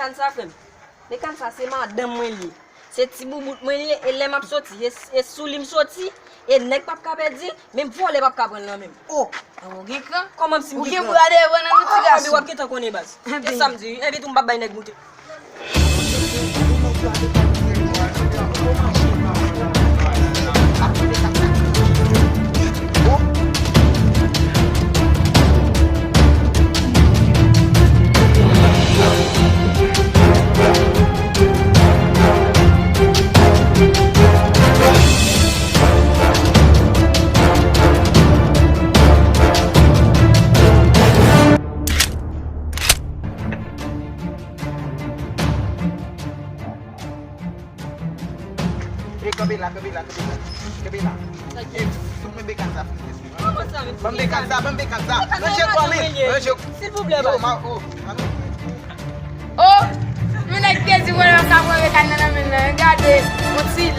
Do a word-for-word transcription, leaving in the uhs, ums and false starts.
Mekan sa, frè m. Mekan sa, se madanm mwen li ye. Se ti boubout mwen li ye, e lè m ap soti, e, e sou li m soti, e nèg p ap ka pèdi l, menm vòlè p ap ka pran l nan men m. Oh! Ou gen kran? Kòman m si m gen kran? Ou gen bra devan nan nou ti gason. Anben w ap gentan konnen baz. E sa m di wi. Envite m p ap bay nèg moute. E kanpe la, kanpe la, kanpe la. Kanpe la. E, fout mwen bekan sa, fout mwen. Kòman sa, men? Ban m bekan sa, ban m bekan sa. Ranje kò, men. Ranje. Silvouplè, baz. Oh, ma, oh, ma. Oh, yon nèg te di vòlè pa ka pran bekan nan nan men l nan. Gade, yon ti